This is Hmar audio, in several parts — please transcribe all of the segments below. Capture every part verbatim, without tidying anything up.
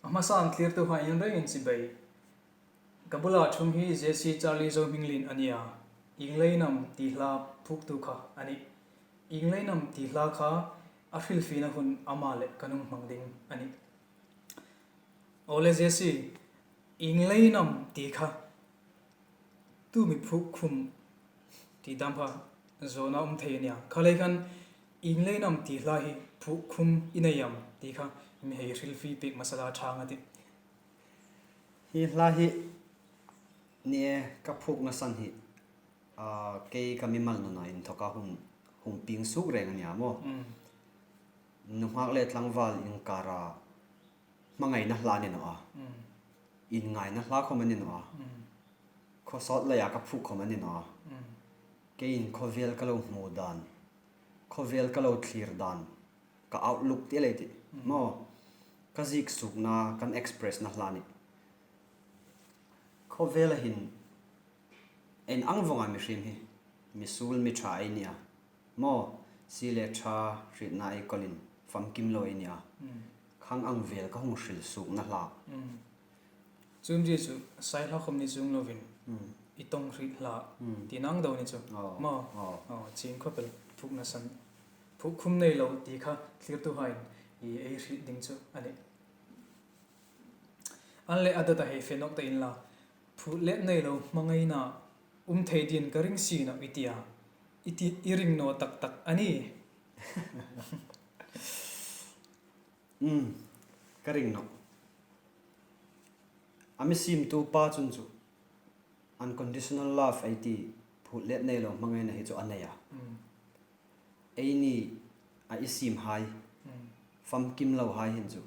A hmasan thlirtuhai in rengin chibai. Ka bula ṭhung hi Jesse Charlie Zohminglien a nih a. Ieng leiin am ti hla phuoktu kha a nih. Ieng leiin am ti hla kha a hrilfiena hun ama le ka hung hmang ding a nih. Awle Jesse, ieng leiin am ti kha tu mi phuok khum ti dam kha zawna um thei a nih a. Kha lei khan ieng leiin am ti hla hi phuok khum i nei am ti kha mi hei hrilfie pek masala ṭha a tih. Hi hla hi ni e ka phuokna san hi, a, kei ka mimal nuna inthoka hung, hung pieng suok reng a nih a maw. Mm. Nunghak le tlangval inkara hmangaina hla ni naw a. Mm. Inngaina hla khom a ni naw a. Mm. Khawsawt leia ka phuok khom a ni naw a. Mm. Keiin khawvel ka lo hmu dan, khawvel ka lo thlir dan, ka outlook ti lei tih. Mm. Maw, ka ziek suokna, kan express na hla a nih. Khawvela hin, inang vong a mihriem hi, mi suol mi ṭha ei ni a. Maw, sie le ṭha hrietna ei kawlin, famkim lo ei ni a. Mm. Khang ang vel ka hung hril suokna hla. Mm. Chu umzie chu, sai hla khom ni chuong lovin, mm, i tawng hriet hla, mm, ti nang deu ni chu. Oh. Maw, oh, oh, chieng khawpel, phuokna san, phuok khum nei lo ti kha, thlirtuhaiin, i ei hriet ding chu a nih. An le a data hei fe nawk ta inla, phut let nei lo hmangaina um thei dingin ka ring si naw i ti a, i ti, i ring naw tak tak a nih. Mm, ka ring naw. A mi siemtu pa chun chu unconditional love ei ti, phut let nei lo hmangaina hi chu a nei a. Mm. Eini a i siemhai, mm, famkim lohai hin chu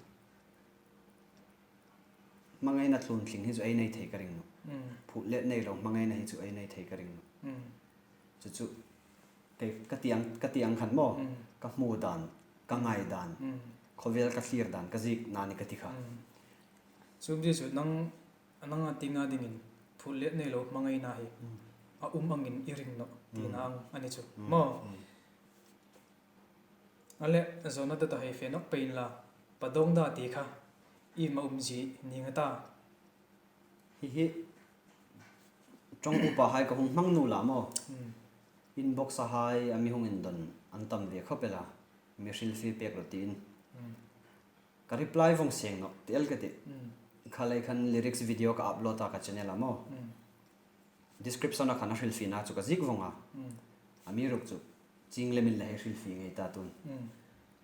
hmangaina tluntling hi chu ei nei thei ka ring naw. Mm. Phut let nei lo hmangaina hi chu ei nei thei ka ring naw. Mm. Chu chu, kei ka ti ang, ka ti ang khan maw, mm, ka hmu dan, ka ngai dan, mm, khawvel ka thlir dan, ka ziekna ni ka ti kha. Mm. Chu umzie chu nang, nanga ti nga dingin, phut let nei lo hmangaina hi, mm, a um angin i ring naw, tina, mm, ang a ni chu. Mm. Maw. Mm. A le, zawna data hei fe nawk pei inla, padongda ti kha, iem a umzie ning a ta. Hi hi, ṭawng upahai ka hung hmang naw la maw. Hmm. Inbox-a hai a mi hung indon an tam ve khawp el a, mi hrilfie pek rawh tiin. Hmm. Ka reply vong seng naw, ti el ka tih. Hmm. Kha lei khan lyrics video ka upload a ka channel-a maw. Hmm. Description-a khan a hrilfiena chu ka ziek vong a. Mm. Amiruokchu, chieng lemin la hei hrilfie ngei ta tun. Mm.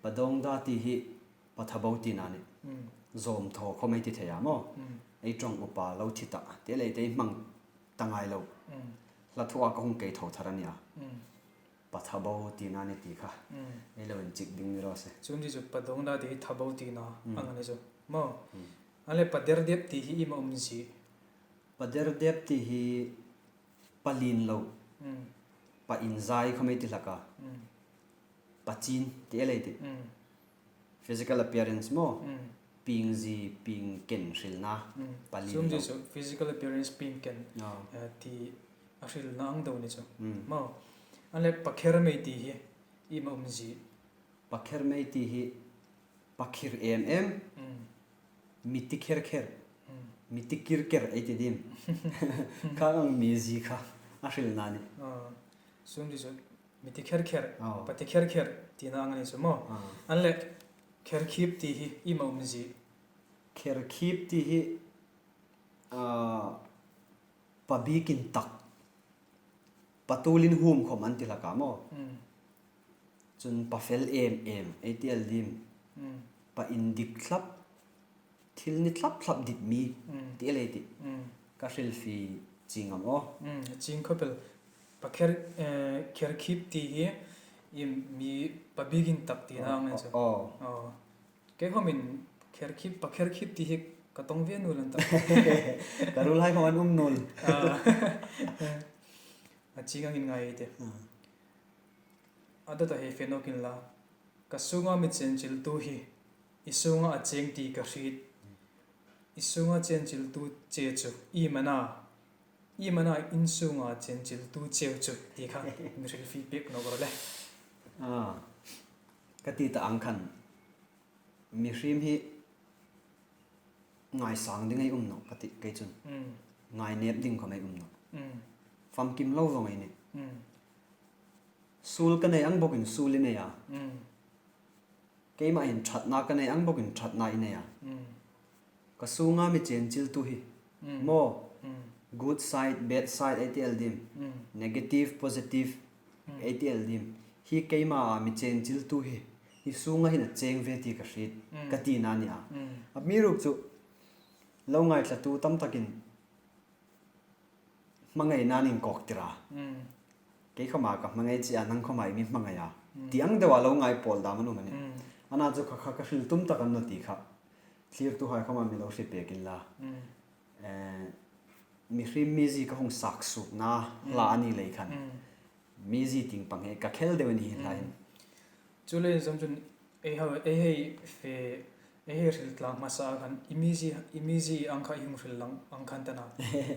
Padongda ti hi pathabo tina a nih. Mm. Zawm thaw khom ei ti thei a maw. Mm. Ei ṭawng upa lo thi ta, ti lei te ei hmang ta ngai lo. Mm. Hla thua ka hung kei tho thar a nih a. Mm. Pathabo tina a nih ti kha. Mm. Ei lo inchik ding ni raw se. Chu umzie chu padongda ti hi thabo tina, mm, ang a ni chu. Maw. Mm. A le paderdep ti hi iem a umzie. Paderdep ti hi palien lo. Mm. Pa inzai khom ei ti hlak a. Mm. Pachien ti el ei tih. Mm. Physical appearance maw. Mm. Piengzie, piengken hrilna. Mm. Palien lo. Chu umzie chu physical appearance piengken. Oh. Eh, ti a hrilna ang deu ni chu. Mm. Maw. A le pakhermei ti hi iem a umzie. Pakhermei ti hi pakhir em em. Mm. Mi ti kher kher. Mm. Mi ti kir ker ei ti dim. Kha ang mizie kha a hrilna a nih. Ah, chu umzie chu mi ti kher kher. Oh. Pa ti kher kher tina ang a ni chu maw. Ah. A le kherkhip ti hi iem a umzie. Kherkhip ti hi, ah, pa biekin tak, pa tulin hum khom an ti hlak a maw. Mm. Chun pa fel em em, ei ti el dim. Mm. Pa indik thlap, thil ni thlap thlap dit mi, mm, ti el ei tih. Mm. Ka hrilfie chieng am aw. Mm, chieng khawpel. Pa kher, eh, kherkhip ti hi, iem, mi pa biekin tak tina ang a ni chu. Oh, oh. Oh. Kei khomin kherkhip, pa kherkhip ti hi ka tawng ve nuol an ta. Ka ruolhai khom an um nuol. Ah. A chieng angin ngai ei tih. Hmm. A data hei fe nawk inla. Ka sunga mi chenchiltu hi, i sunga a cheng ti ka hriet. I sunga chenchiltu che chu, iem a na. Iem a na in sunga chenchiltu cheu chu, ti kha mi hrilfie pek nawk ro le. Ah. Ka ti ta ang khan. Mihriem hi ngaisang ding ei um nawh ka ti kei chun. Mm. Ngainep ding khawm ei um nawh. Mm. Famkim lo vawng ei nih. Mm. Suol ka nei ang bawkin suol i nei a. Mm. Keimah hin ṭhatna ka nei ang bawkin ṭhatna i nei a. Mm. Ka sunga mi chenchiltu hi. Mm. Maw. Mm. Good side, bad side ei ti el dim. Mm. Negative, positive Mm. ei ti el dim. Hi keima mi chenchiltu hi. Hi sunga hin a cheng ve ti ka hriet. Mm. Ka tina a nih a. Mm. Amiruokchu lo ngaithlatu tam takin hmangaina an inkawk tir a. Mm. Kei khawma ka hmangai che a, nang khawma i mi hmangai a. Mm. Ti ang deua lo ngai pawl dam an um a nih. Mm. Ana chu kha kha ka hril tum tak a ni naw ti kha. Thlirtuhai khawma mi lo hre pek inla. Mm. Eh, mihriem mizie ka hung sak suokna Mm. hla a ni lei khan. Mm. Mizie tieng pang hi ka khel deu a ni hi hla hin. Mm. Chuleiin zawm chun ei hau, ei hei fe, ei hei hril tlang hmasa khan, i mizie, i mizie ang kha i hung hril lang ang khan ta naw.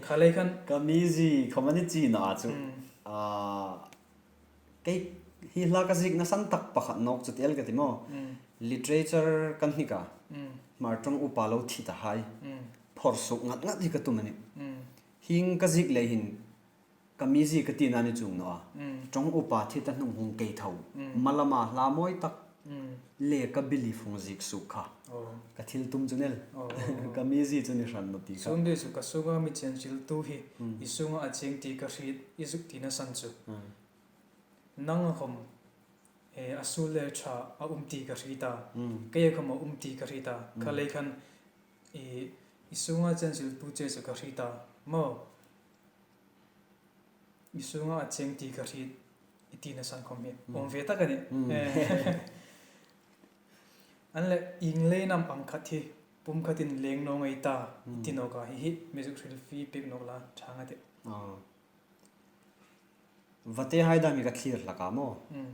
Kha lei khan Ka mizie khawm a ni chie naw a chu. Mm. Ah, kei hi hla ka ziekna san tak pakhat nawk chu ti el ka ti maw. Mm. Literature kan hnik a. Mm. Hmar ṭawng upa lo thi tahai. Mm. Phawrh suok ngat ngat hi ka tum a nih. Mm. Hieng ka ziek lei hin ka mizie ka tina a ni chuong naw a. Mm. Ṭawng upa thi ta hnung hung kei tho. Mm. Malama hla mawi tak Mm. le ka belief hung ziek suok kha. Oh. Ka thil tum chu ni el. Oh, oh, oh. Ka mizie chu ni hran naw ti kha. Chuong deu chu ka sunga mi chenchiltu hi, Mm. i sunga a cheng ti ka hriet, i zuk tina san chu. Mm. Nang khawm, eh, a suol le ṭha a um ti ka hriet a. Mm. Kei khawm a um ti ka hriet a. Kha Mm. lei khan, i, i sunga chenchiltu che chu ka hriet a. Maw. I sunga a cheng ti ka hriet, i tina san khawm hi. Mm. Awm ve tak a nih. Mm. Eh. An leh ieng leiin am ang khat hi, pum khatin leng naw ngei ta, Mm. ti nawk a hi hi, mi zuk hril fie pek nawk la, ṭha ngat a tih. Ah. Vatehai dam hi ka thlir hlak a maw. Mm.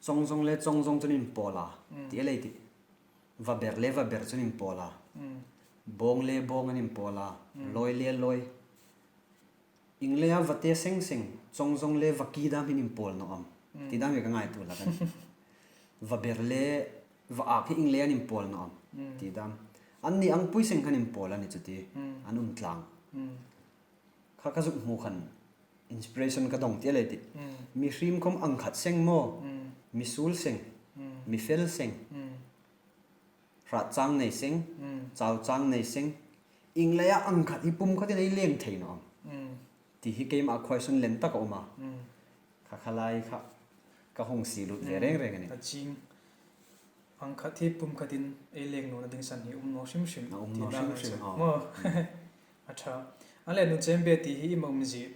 Chawngzawng le chawngzawng chun inpawl a, Mm. ti el ei tih. Vaber le vaber chun inpawl a. Mm. Bawng le bawng an inpawl a. Mm. Lawi le lawi. Ieng leia vate seng seng, chawngzawng le vaki dam hin inpawl naw am. Mm. Ti dam hi ka ngaituo hlak a nih. Vaber le vaak hi ieng leia an inpawl naw am. Mm. Ti dam. Anni ang pui seng khan inpawl a ni chu ti. Mm. An um tlang. Mm. Kha ka zuk hmu khan inspiration ka dawng ti el ei tih. Mm. Mihriem khawm ang khat seng maw, Mm. mi suol seng, Mm. mi fel seng, Mm. hrat chang nei seng, Mm. chau chang nei seng, ieng leia ang khat hi pum khatin ei leng thei naw am. Mm. Ti hi keima question lien tak a um a. Mm. Kha kha lai kha ka hung siem lut ve Mm. reng reng a nih. A ching. Ang khat hi pum khatin ei leng nawna ding san hi um naw hrim hrim. A um naw hrim hrim, aw. Maw. Mm. A ṭha. An leh nuchembe ti hi iem a umzie?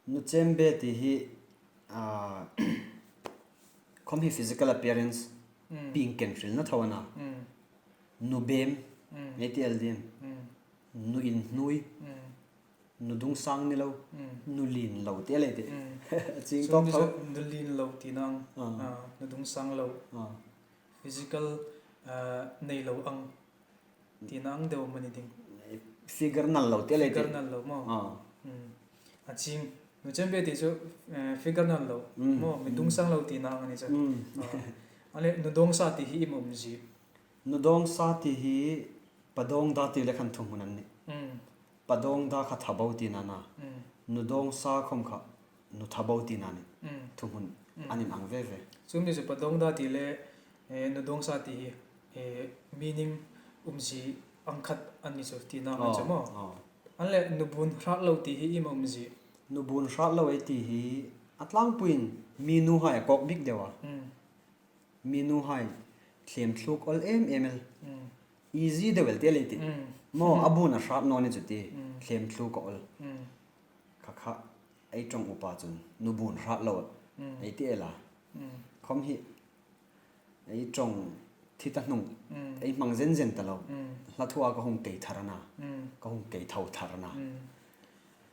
Nuchembe ti hi, ah, khawm hi physical appearance Mm. pieng ken hrilna tho a na. Mm. Nubem, Mm. ei ti el diem. Mm. Nu inhnuoi. Mm. Nu dungsang ni lo, Mm. nu lien lo ti el ei tih. Mm. A ching Chuong tawk deu tho. chu nu lien lo tina ang, Ah. ah, nu dungsang lo. Ah. Physical, ah, nei lo ang tina ang deu am a ni ding. Figure nal lo ti el ei tih. Figure nal lo maw. Ah. Mm. A ching, nuchembe ti chu, eh, figure nal lo. Mm. Maw, mi Mm. dungsang lo tina ang a ni chu. Mm. Ah. An leh nu dawngsa ti hi iem a umzie? Nu dawngsa ti hi pa dawngda ti le khan thuhmun a nih. Mm. Pa dawngda kha thabo tina a na. Mm. Nu dawngsa khawm kha nu thabo tina a nih. Mm. Thuhmun Mm. an inang ve ve. Chuong deu chu pa dawngda ti le, eh, nu dawngsa ti hi, eh, meaning umzie ang khat a ni chu tina ang a ni chu maw. Aw, aw. An leh nu buon hrat lo ti hi iem a umzie? Nu buon hrat lo ei ti hi a tlangpuiin mi nuhai a kawk bik deu a. Mm. Mi nuhai thlem thluk awl em em el. Mm. Easy deu el ti el ei tih. Mm. Maw, a buon a hrat naw ni chu ti. Mm. Thlem thluk awl. Mm. Kha kha, ei ṭawng upa chun, nu buon hrat lo. Mm. Ei ti el a. Mm. Khawm hi, ei ṭawng thi ta hnung. Mm. Ei hmang zen zen ta lo. Mm. Hla thua ka hung kei thar a na. Mm. Ka hung kei tho thar a na. Mm.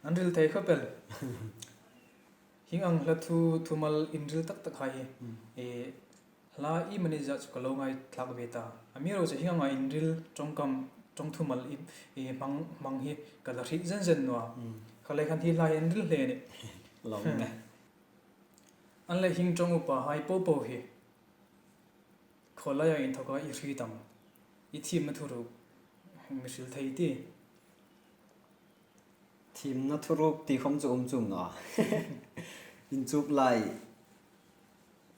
An ril thei khawp el. Hieng ang hla thu, thumal inril tak tak hai hi. Mm. E, Hla iemani zat chu ka lo ngaithlak ve ta. Amiruokchu hieng anga inril ṭawngkam, ṭawng thumal i, i hmang, hmang hi ka la hriet zen zen naw a. Mm. Kha lei khan hi hla hi an ril hle a nih. Lo ne. An leh hieng ṭawng upahai po po hi khawlaia inthoka i hriet am? I thiemna thuruk mi hril thei ti. Thiemna thuruk ti khom chu um chuong naw a. Inchuk lai,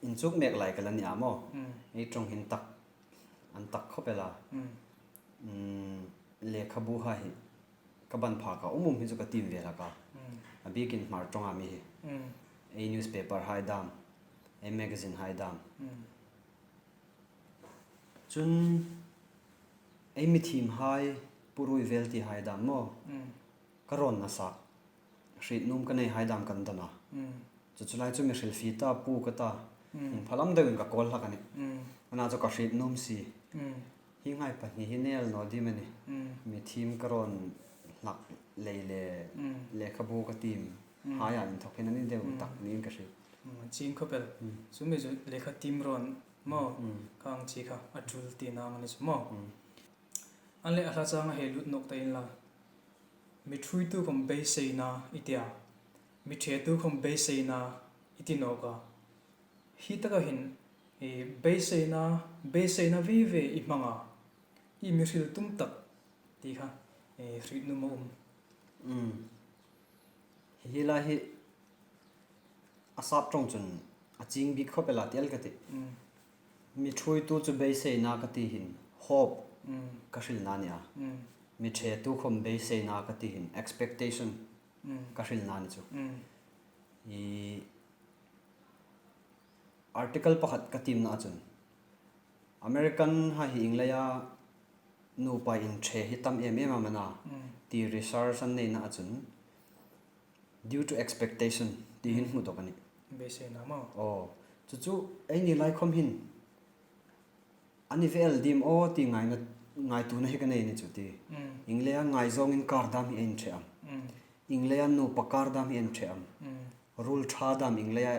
inchuk mek lai ka la ni a maw. Mm. Ei ṭawng hin tak, an tak khawp el a. Mm. Mm, lekhabu hai ka ban phak a, um um hi chu ka tiem ve hlak a. Mm. A bikin Hmar ṭawnga mi hi. Mm. Ei newspaper hai dam, ei magazine hai dam. Mm. Chun ei mi thiem hai, purui vel ti hai dam maw. Mm. Ka rawn nasa, hriet nuom ka nei hai dam kan don a. Mm. Chu chu lai chu mi hrilfie ta, pu ka ta. Mm. Inphalam deuin ka call hlak a nih. Mm. Ana chu ka hriet nuom si. Mm. Hi ngai pahni hi nei el naw dim a nih. Mm. Mi thiem ka rawn hlak lei le, mm, lekhabu ka tiem. Mm. Haia inthawk hin a ni deu, mm, tak niin ka hriet. Mm, chieng khawp el. Mm. Chu mi chu lekha tiem rawn maw. Mm. Ka ang chi kha a tul ti nang a ni chu maw. Mm. An le a hla changa hei lut nawk ta inla. Mi ṭhuoitu khom beiseina i ti a. Mi ṭhetu khom beiseina i ti nawk a. Hi taka hin, e, beiseina, beiseina ve ve i hmang a. I mi hril tum tak ti kha, e, hriet nuom a um. Mm. Hi lai hi a sap ṭawng chun a chieng bik khawp el a ti el ka tih. Mm. Mi ṭhuoitu chu beiseina ka ti hin hope, mm, ka hrilna a ni a. Mm. Mi ṭhetu khom beiseina ka ti hin expectation, mm, ka hrilna a ni chu. Mm. I article pakhat ka tiemna a chun, American hai hi ieng leia nupa inṭhe hi tam em em am a na, mm, ti research an neina a chun, due to expectation ti hin, mm, hmu dawk a nih. Beiseina maw. Aw, chu chu eini lai khom hin a ni ve el dim aw ti ngaina, ngaituona hi ka nei a ni chu ti. Mm. Ieng leia ngaizawngin kar dam hi ei inṭhe am. Mm. Ieng leia nupa kar dam hi ei inṭhe am. Mm. Ruol ṭha dam ieng leia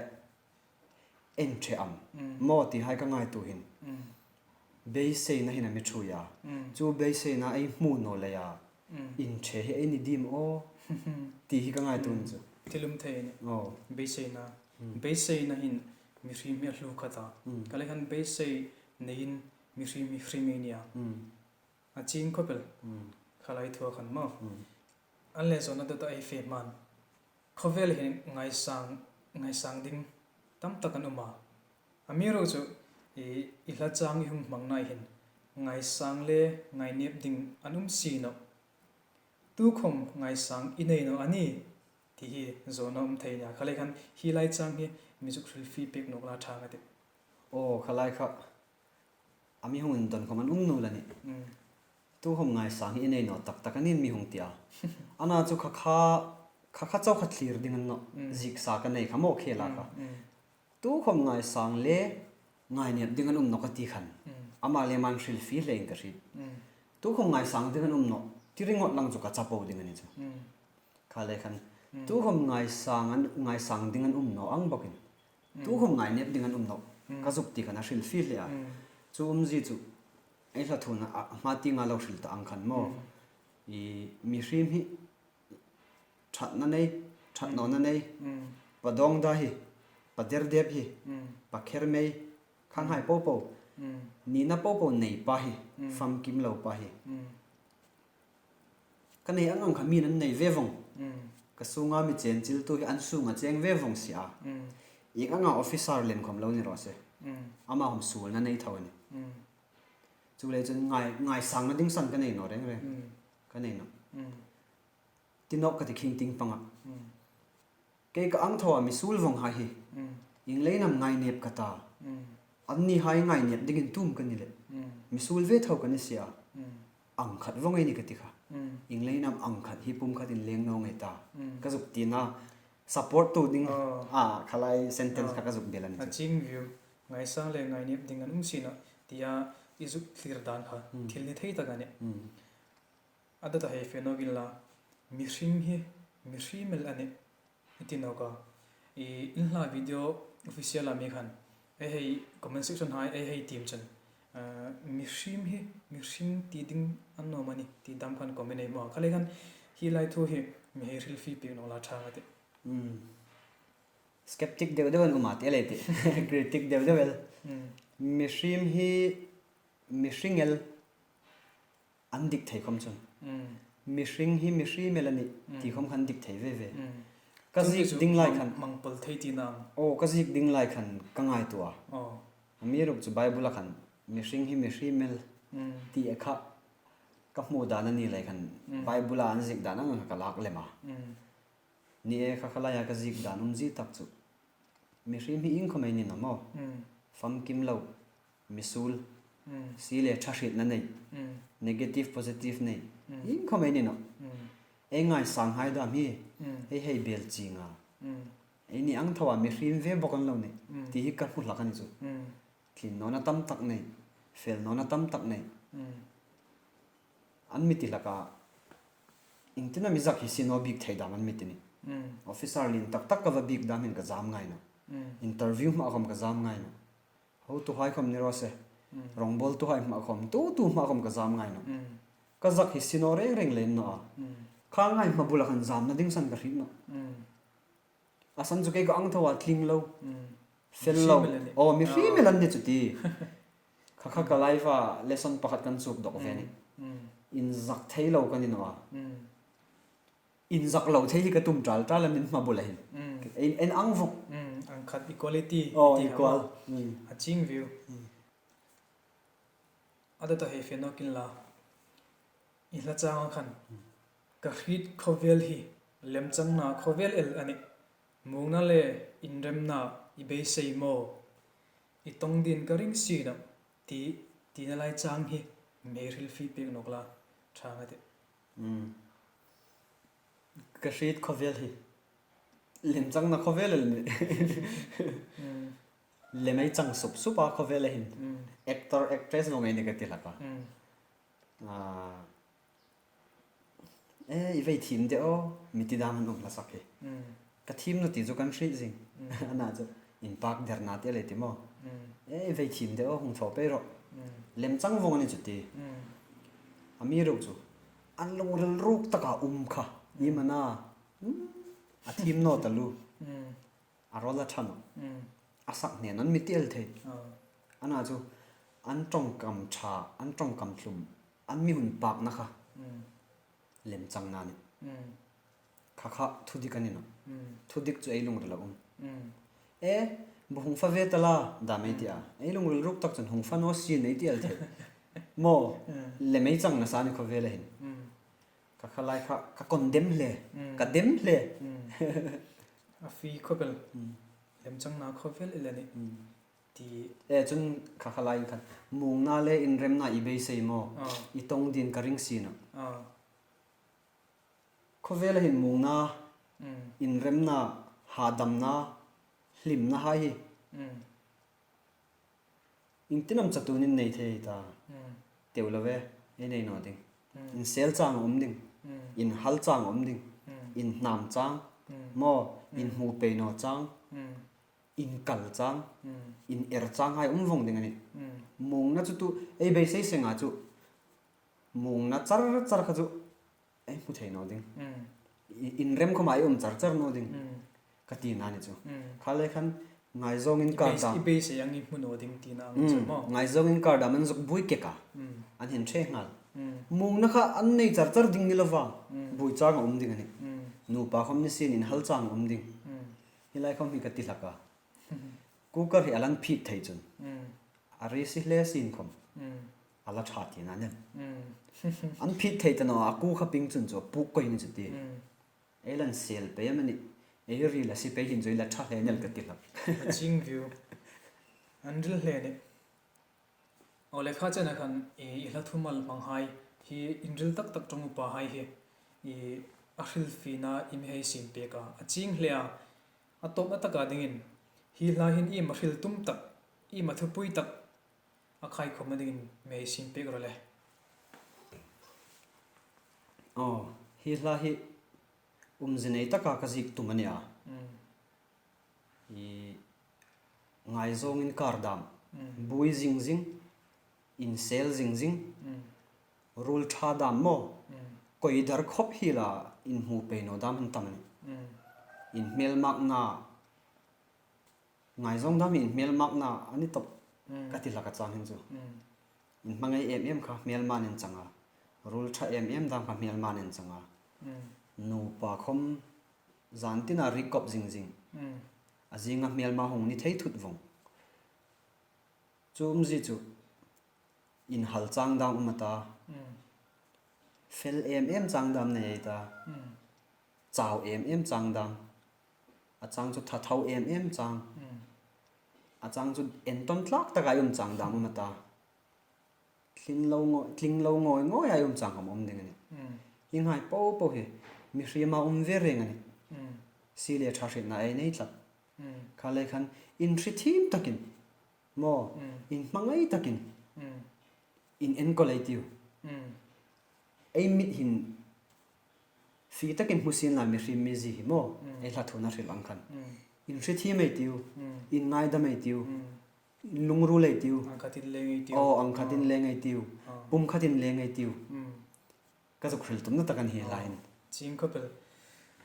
ei inṭhe am. Mm. Maw ti hai ka ngaituo hin. Mm. Beiseina hin a mi ṭhuoi a. Mm. Chu beiseina ei hmu naw leia, mm, inṭhe hi ei ni dim aw ti hi ka ngaituo chu. Mm. Thil um thei a nih. Aw. Beiseina. Mm. Beiseina hin mihriem hi a hlu khat a. Mm. Kha lai khan beisei neiin mihriem hi hrim ei ni a. Mm. A chieng khawp el. Mm. Kha lai thua khan maw. Mm. An le zawna dawta ei fe hman. Khawvel hin ngaisang, ngaisang ding tam tak an um a. Amiruokchu i, i hla chang i hung hmangna hin ngaisang le ngainep ding an um si nawh. Tukhom ngaisang i nei naw a ni ti hi zawna um thei a nih. Kha lai khan hi lai chang hi mi zuk hrilfie pek nawk la ṭha ka tih. Aw, kha lai kha a mi hung indon khom an um naw la nih. Mm. Tukhom ngaisang hi i nei naw tak tak a nih mi hung ti a. Ana chu kha kha, kha kha chau kha thlir ding a ni nawh. Mm. Zieksa ka nei kha maw khela kha. Mm, mm. Tukhom ngaisang le ngainep ding an um nawh ka ti khan. Mm. Ama le aman hrilfie hle in ka hriet. Mm. Tukhom ngaisang ding an um nawh ti ringawt lang chu ka chapo ding a ni chu. Mm. Kha lai khan, mm, tukhom ngaisang an, ngaisang ding an um naw ang bawkin. Mm. Tukhom ngainep ding an um naw. Mm. Ka zuk ti khan a hrilfie hle a. Mm. Chu umzie chu ei hla thuna a, hma tienga lo hril ta ang khan maw. Mm. I mihriem hi ṭhatna nei, ṭhat, mm, nawna nei. Mm. Pa dawngda hi, pa derdep hi, mm, pa khermei, khanghai, mm, popo. Mm. Nina popo nei pa hi, mm, famkim lo pa hi. Mm. Ka nei ang ang kha mi'n an nei ve vong. Mm. Ka sunga mi chenchiltu hi an sunga cheng ve vong si a. Mm. Ieng anga officer lem khom lo ni raw se. Mm. Ama khom suolna nei tho a nih. Mm. Chuleiin chun ngai, ngaisangna ding san ka nei naw reng reng. Mm. Ka nei naw. Mm. Ti nawk ka ti khing ting panga. Mm. Kei ka ang tho a mi suol vong hai hi. Mm. Ieng leiin am ngainep ka ta. Mm. Annihai ngainep dingin tum ka ni le. Mm. Mi suol ve tho ka ni si a. Mm. Ang khat vong ei ni ka ti kha. Mm. Ieng leiin am ang khat hi pum khatin leng naw ngei ta. Mm. Ka zuk tina support tu ding. Oh. A, kha lai sentence, oh, kha ka zuk bel a ni chu. A chieng view. Ngaisang le ngainep ding an um si nawh tia i zuk thlir dan kha. Mm. Thil ni thei tak a nih. Mm. A dawta hei fe nawk inla, mihring hi, mihring el a nih i ti nawk a. I, in hla video official a mi khan, ei hei comment section hai, ei hei tiem chun, ah, mihring hi, mihring ti ding a ni naw am a ni, ti dam khan comment ei hmu a. Kha lai khan hi lai thu hi mi hei hrilfie pek nawk la ṭha ka tih. Mm. Skeptic deu deu an um a ti el ei tih. Critic deu deu el. Mm. Mihring hi, mihring el, an dik thei khawm chun. Mm. Mihring hi mihri mel a nih, mm, ti khawm khan dik thei ve ve. Mm. Ka ziek ding lai khan. Mangpol thei ti nang. Oh, ka ziek ding lai khan ka ngaituo a. Oh. Amiruokchu Bible-a khan mihring hi mihri mel, mm, ti e kha ka hmu dan a ni lai khan, mm, Bible-a an ziek dan ang ka lak lem a. Mm. Ni e kha kha laia ka ziek dan umzie tak chu. Mihri hi iengkhawm ei ni naw maw. Mm. Famkim lo, misuol, mm, sie le ṭha hrietna nei, mm, negative positive nei, mm, iengkhawm ei ni naw. Mm. Ei ngaisang hai dam hi, mm, ei hei bel chieng a. Mm. Eini ang thoa mihri ve bawk an lo nih, mm, ti hi ka hmu hlak a ni chu. Mm. Tlin nawna tam tak nei, fel nawna tam tak nei. Mm. An mi ti hlak a, iengtin am i zak hi si naw bik thei dam an mi ti nih. Mm. Officer lien tak tak ka va bik dam hin ka zam ngai nawh. Mm. Interview hma khawm ka zam ngai nawh. Hotuhai khawm ni raw se. Mm. Rawngbawltuhai hma khawm, tu tu hma khawm ka zam ngai nawh. Mm. Ka zak hi si naw reng reng lem naw a. Mm. Kha ngai hma bula khan zamna ding san ka hriet nawh. Mm. A san chu kei ka ang thoa tling lo. Mm. Fel lo. Mihri mel a nih. Oh, mihri mel an ni chu ti. Kha kha ka life-a lesson pakhat kan suk dawk ve ni. Mm. Inzak thei lo ka ni naw a. Mm. Inzak lo thei hi ka tum tal tal a, min hma bula hin. Mm. En, en ang vawng. Mm. Ang khat equality. Oh, ti equal. Hama. Mm. A ching view. Mm. A dawt a hei fe nawk inla. I hla changa khan, ka hriet khawvel hi lemchangna khawvel el a nih. Muongna le inremna i beisei maw? I tawng dingin ka ring si nawh, ti, tina lai chang hi mi hrilfie pek nawk la, ṭha nga tih. Mm. Ka hriet khawvel hi lemchangna khawvel el a nih. Mm. Lem ei chang sup sup a khawvel a hin. Mm. Actor, actress vawng ei ni ka ti hlak a. Mm. Ah, e, i vei thiem de aw, mi ti dam an um hla sak hi. Mm. Ka thiem naw ti chu kan hriet zing. Mm. Ana chu, inpak derna ti a lei ti maw. Mm. E, i vei thiem de aw, hung thaw pei rawh. Mm. Lemchang vawng a ni chu ti. Mm. Amiruokchu, an lungril ruk taka um kha. Mm. Iem a na, mm, a thiem naw taluo. Mm. A rawl a ṭha nawh. Mm. A sak hnen an mi ti el thei. Ah. Ana chu, an ṭawngkam ṭha, an ṭawngkam hlum, an mi hun pakna kha. Mm. Lemchangna a nih. Mm. Kha kha thudik a ni nawh. Mm. Thudik chu ei lungrila um. Mm. E, bu hung fa ve ta la, dam ei ti a. Mm. Ei lungril ruk tak chun hung fa naw sien ei ti el thei. Maw, mm, lem ei chang nasa a ni khawvel a hin. Mm. Kha kha lai kha, ka condemn hle, mm, ka dem hle. Mm. A fie khawvel. Mm. Lemchangna khawvel el a nih. Mm. Ti. E, chun kha kha lai khan, muongna le inremna i beisei maw? Ah. I tawng dingin ka ring si nawh. Ah. Khawvel a hin muongna, mm, inremna, hadamna, hlimna hai hi. Mm. Iengtin am chatuonin nei thei ta. Mm. Teu lo ve, ei nei naw ding. Mm. Insel chang a um ding. Mm. Inhal chang a um ding. Mm. Inhnam chang. Mm. Maw, mm, inhmu pei naw chang. Mm. Inkal chang. Mm. Iner chang hai um vawng ding a nih. Mm. Muongna chu tu, ei beisei senga chu. Muongna char char kha chu. Ei hmu thei naw ding. Mm. I, inrem khawma ei um char char naw ding. Mm. Ka tina a ni chu. Mm. Kha lai khan ngaizawng inkar dam. I beisei ang i hmu naw ding tina ang chu maw. Mm. Ngaizawng inkar dam an zuk buoi kek a. Mm. An hin ṭhe nghal. Mm. Muongna kha an nei char char ding ni lova. Mm. Buoi chang a um ding a nih. Mm. Nupa khawm ni sien inhal chang a um ding. Mm. Hi lai khawm hi ka ti hlak a. Cooker hi a la phit thei chun. Mm. A ri si hle sien khawm. Mm. A la ṭha tina a nih. Mm. An phit thei ta naw a, a ku kha ping chun chu a puk koi ni chu ti. Mm. Ei la sel pei am a nih. Ei ri la si pei hin chu ei la ṭha hle a nih ka ti hlak. A ching view. An ril hle a nih. Aw le, kha chena khan i, i hla thumal hmanghai hi inril tak tak ṭawng upa hai hi i a hrilfiena i mi hei siem pek a. A ching hle a. A tawpna taka dingin hi hla hin iem a hril tum tak, iem a thupui tak a khai khawmna dingin mi hei siem pek rawh le. Aw, hi hla hi umzie nei taka ka ziek tum a nih a. Mm. I ngaizawng inkar dam, mm, buoi zing zing, insel zing zing, mm, ruol ṭha dam maw, mm, koi dar khawp hi la inhmu pei naw dam an tam a nih. Mm. Inhmelmakna, ngaizawng dam hi inhmelmakna a ni tawp, mm, ka ti hlak a chang hin chu. Mm. Inhmangai em em kha hmelmain an chang a. Ruol ṭha em em dam kha hmêlma nen chang a. Nupa khawm zan tina rik kop zing zing. A zinga hmêlma hung ni thei thut vong. Chu umzie chu inhal chang dam um a ta. Fel em em chang dam nei ei ta. Chau em em chang dam. A chang chu thatho em em chang. A chang chu entawn tlak taka um chang dam um a ta. Tling lo ngawi, tling lo ngawi ngawi a um chang khawm um ding a nih. Hi ngai po po hi mihriema um ve reng a nih. Si le ṭha hrietna ei nei tlat. Kha lei khan inhrethiem takin, maw, inhmangai takin, inenkawl ei tiu. Ei mit hin fie takin hmu sien la mihriem mizie hi maw, ei hla thuna hril ang khan. Inhrethiem ei tiu, inngaidam ei tiu, inlungruol ei tiu. Ang khatin leng ei tiu. Aw, ang khatin leng ei tiu. Pum khatin leng ei tiu. Ka zuk hril tumna tak a ni hi lai in. Ching khawp el.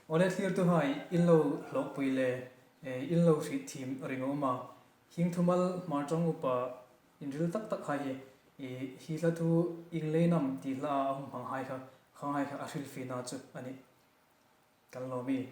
Awle thlirtuhai, in lo hlawkpui le, eh, in lo hrietthiem ring a um a. Hieng thumal Hmartawng upa inril tak tak hai hi, eh, hi hla thu ieng leiin am ti hla a hung hmang hai kha, khanghai kha a hrilfiena chu a nih. Kan lawm ie.